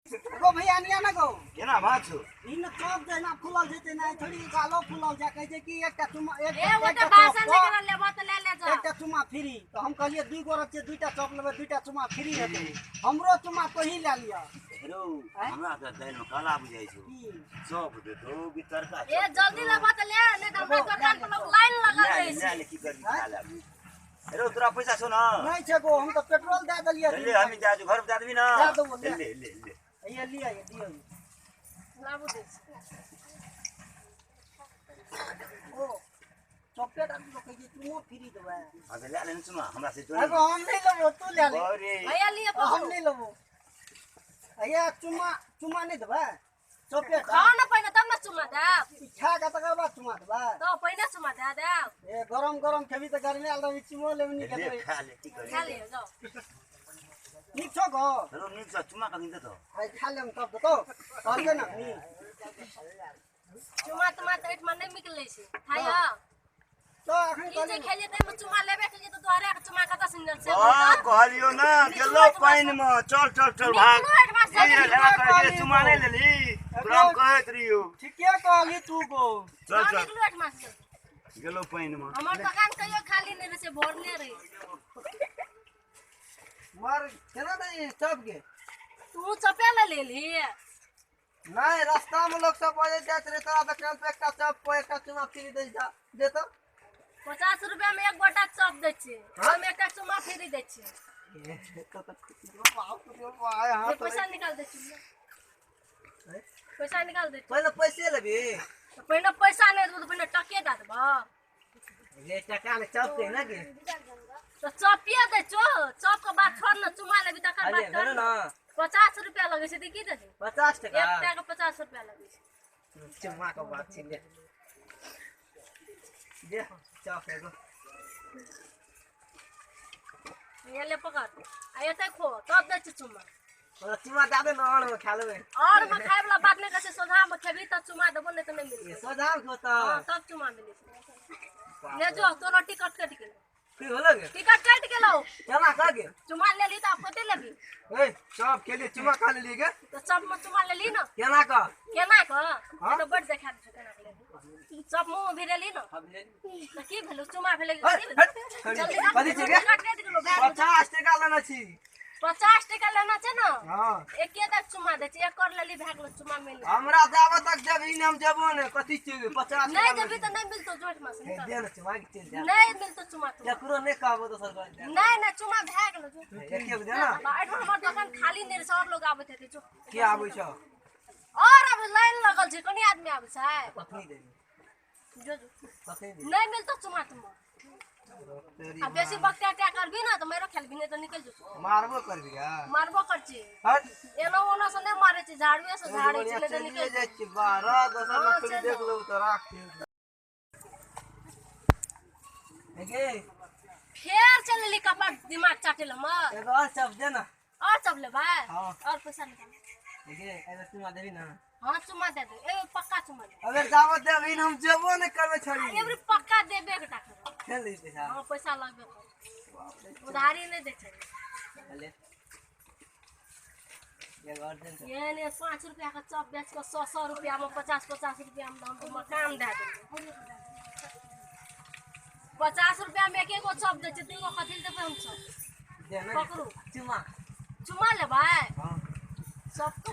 गो भैया निया ना गो। केना बात छौ? ई न चौक जहिना फूलल छै तेना थोड़ी गालो फूलल छै। कहै छै कि एकटा चुमा ए ओ तऽ बासन लेकर लेबो तऽ ले ले जा। एकटा चुमा फ्री। तऽ हम कहलियै दुई गो रखियै, दुईटा चॉप लेबै, दुईटा चुमा फ्री हेतै। हमरो चुमा तोही लए लिअ। रौ, आँय? हमरा तऽ दालि मे काला बुझाइ छौ। की? चॉप देतौ कि तड़का? ए जल्दी लेबो तऽ ले, नहि तऽ हमरा दोकान पर लोग लाइन लगल ले रहै ले छै। ले, की करबी, खा ले। रौ, तोरा पैसा छौ ना? नहि छै गो, हम तऽ पेट्रोल दए देलियै। ले, हम जा घर पर दए देबी ना। दए देबो, ले। ले ले ले। ये लिअ, ये दियौ। लाबू दै छी। ओ चॉकलेट आबि कहै छै चुमो फ्री देबै। हाँ तऽ लए ले ने चुमा हमरा से। अरे हम नहि लेबो, तू लए ले। अरे भैया लिए। हम पकड़ू। नहि लेबो। भैया, चुमा चुमा नहि देबै? चॉकलेट खाओ ने पहिने, तब ने चुमा देब। खा कऽ तकर बाद चुमा देबै? तऽ पहिने चुमा दए देब। ए गरम गरम खेबी तऽ गरमे आयल रहबी, चुमो लेबी नीक ले। हेतै। खा ले, की करबी? खा लिअ, जाओ। नीक छौ गो? रौ, नीक छौ। चुमा कखन देतौ? आइ खा लेम तब देतौ, कहलकै ने अखनी। चुमा तुमा तऽ एहिठमा नहि निकलै छै, खाइयो। तऽ अखन ई जे कहलियै। खेलियै ताहिमे चुमा लेबे केलियै तऽ तोहरे के चुमा कतऽ से मिलल से? हाँ, कहलियौ ना, गेलो पानि मे। चल चल चल, भाग। निकलू एहिठमा से। ई झगड़ा करै छै, चुमा नहि लेली? तोरा हम कहैत रहियौ। ठीके कहली तू गो। चल। हाँ, चल। निकलू एहिठमा से जल्दी। गेलो पानि मे। हमर दोकान कहियो खाली नहि रहै छै, भरने रहै छै। मर केना दै सबके? तू चपे ले लेलही। नहीं, रास्ता में लोग सब बजे जाइत रहे, तोरा दुकान पे एकटा चॉप पर एकटा चुमा फ्री दै जा देतो। 50 रुपया में एक गोटा चॉप दै छियै, ओहिमे एकटा चुमा फ्री दै छियै। तो तो बाप रे बाप, हां। ये पैसा निकाल दै छियै, पैसा निकाल दै छियै। पहिले पैसे लेबी? तऽ पहिने पैसा नहि देबो तऽ पहिने टके दए देबो। ये टका ने चॉप के ना के? तऽ चॉपिए दै छौ। चॉप के बात छोड़ ने, चुमा लेबी तकर अरे बात कर। भेलो ना। 50 रुपया लगै छै तऽ की देबी? 50 टका। एकटा के 50 रुपया लगै छै। चुमा के बात छी, ले दे चॉप एगो। ये ले पकड़, आ एतै खो तब दै छी चुमा। और चुमा दे दे ना, और में खा लेबे। और में खाय वाला बात नहि कहै छै, सोझा में खेबही तब चुमा देबो, नहि तऽ नहि ये मिलतै। सोझा को तो। हाँ, तब चुमा मिलै छै। ले जो, तोरो टिकट कटि गेलौ। की होलो गे? टिकट कटि गेलौ। केना कह गे? चुमा लेली तऽ आब कते लेबही? ए चॉप खेली, चुमा खा लेली गे। तऽ चॉप में चुमा लेली ने? केना कह? केना कऽ? हाँ? तऽ बड्ड देखा दै छौ केना कऽ लेली। चॉप मुँह में भिरेली ने हम लेली। तऽ की भेलौ? चुमा भेलै। हट, की हट, भेलौ? जल्दी राख, कथी छै गे? टिकट कटि गेलौ, भए गेलौ। 50 टका लेने छी। 50 टका लेना छै ने? हाँ। एके दा चुमा दै छै, एक कर लेली, भए गेलौ, चुमा मिल गेल। हमरा जाबे तक देबही ने, हम जेबो ने। कथी छै 50 नहि टका? देबही तऽ नहि मिलतौ, जोठ में से निकल। दे ने चुमा के चलि जा। नहि मिलतौ चुमा तुमा। केकरो नहि कहबो दोसर घर जा। नहि नहि, चुमा भए गेलौ, जो। एके गो दे ना। एहिठाम हमर दोकान खाली नहि रहै छै, आओर लोग आबैत हेतै, जो। के आबै छौ? और आब लाइन लगल छै, कनी आदमी आबै छै। कखनी देबी? जो जो। कखनी देबी? नहि मिलतौ चुमा तुमा। तेरी। आ बेसी बकटा टा करबी ने तऽ मारो खेलबी, नहि तऽ निकलि जेतौ। मारबो करबी गा? मारबो कर छी। हट। एना ओना से नहि मारै छै, झाड़ुए से झाड़ै छै, नहि तऽ चलिए निकलि जाइ छी बाहर, दोसर हाँ, नौकरी चलि देख जाओ। लेबो तऽ राख गे। फेर चलि एली कपार दिमाग चाटे लए हमर। एगो और चप दे ना। और सब लेबै? हाँ। और पैसा निकाल। गे, एगो चुमा देबी ना? हाँ, चुमा दे दे, एगो पक्का चुमा दे। अगर जाबत देबी न, हम जेबो नहि करबै छोड़ी। एबरी पक्का देबे के टा करब। खेल लै पैसा। हाँ, पैसा लगबे कर, उधारी नहि दै छै। ले, एगो और दे ने। एहन एहन 5 रुपया के चॉप बेच कऽ सौ सौ रुपया में, 50 50 रुपया में हम तो मकान दए देबै। 50 रुपया में एक एगो चॉप दै छै, दूगो कथी लए देबै हम चॉप? दे ना। पकड़ू। चुमा। चुमा लेबै? हाँ। सबके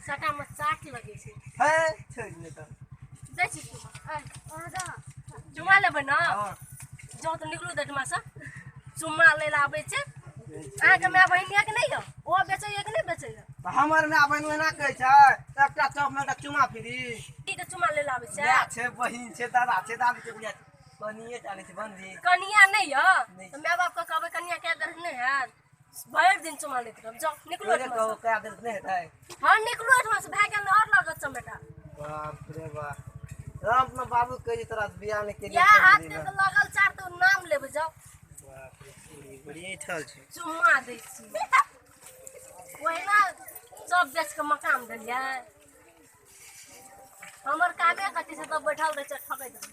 सटा में चाट लगै छै। है, छोड़ि नहि तऽ। दै छी चुमा। आइ, चुमा लेबै ने? हाँ। जाउ तऽ निकलू एहिठमा से। चुम्मा लै लए आबै छै। अहाँके माय बहिन यऽ कि नहि यऽ? ओ बेचैए कि नहि बेचैए? तऽ हमर माय बहिन ओहिना कहै छै, एकटा चॉप में एकटा चुमा फ्री। की के चुमा लै लए आबै छै? माय छै, बहिन छै, दादा छै, दादी छै, बुझा कनिए टा नहि छै बंदी। कनिया नहि यऽ? नहि। तऽ माय बापके कहबै कनिया कए देलक, नहि हैत? भरि दिन चुमा लैत रहब। जाउ, निकलू तोरे एहिठमा कहू से। कए देलक, नहि हेतै? हँ, निकलू एहिठमा से, भए गेल ने, आओर लागत चमेटा। बाप रे बाप, राम अपना बाबू कहै छै तोरा से बियाह नहि केलियै। इएह हाथ के तऽ लगल चार, तऽ नाम लेबै, जाउ। बाप रे, बड़ी ऐठल छै। चुम्मा दै छी, ओहिना सब बेच कऽ मकान देलियै। हमर कामे कथी छै? तब बैठल रहै छै, ठकैत रहै।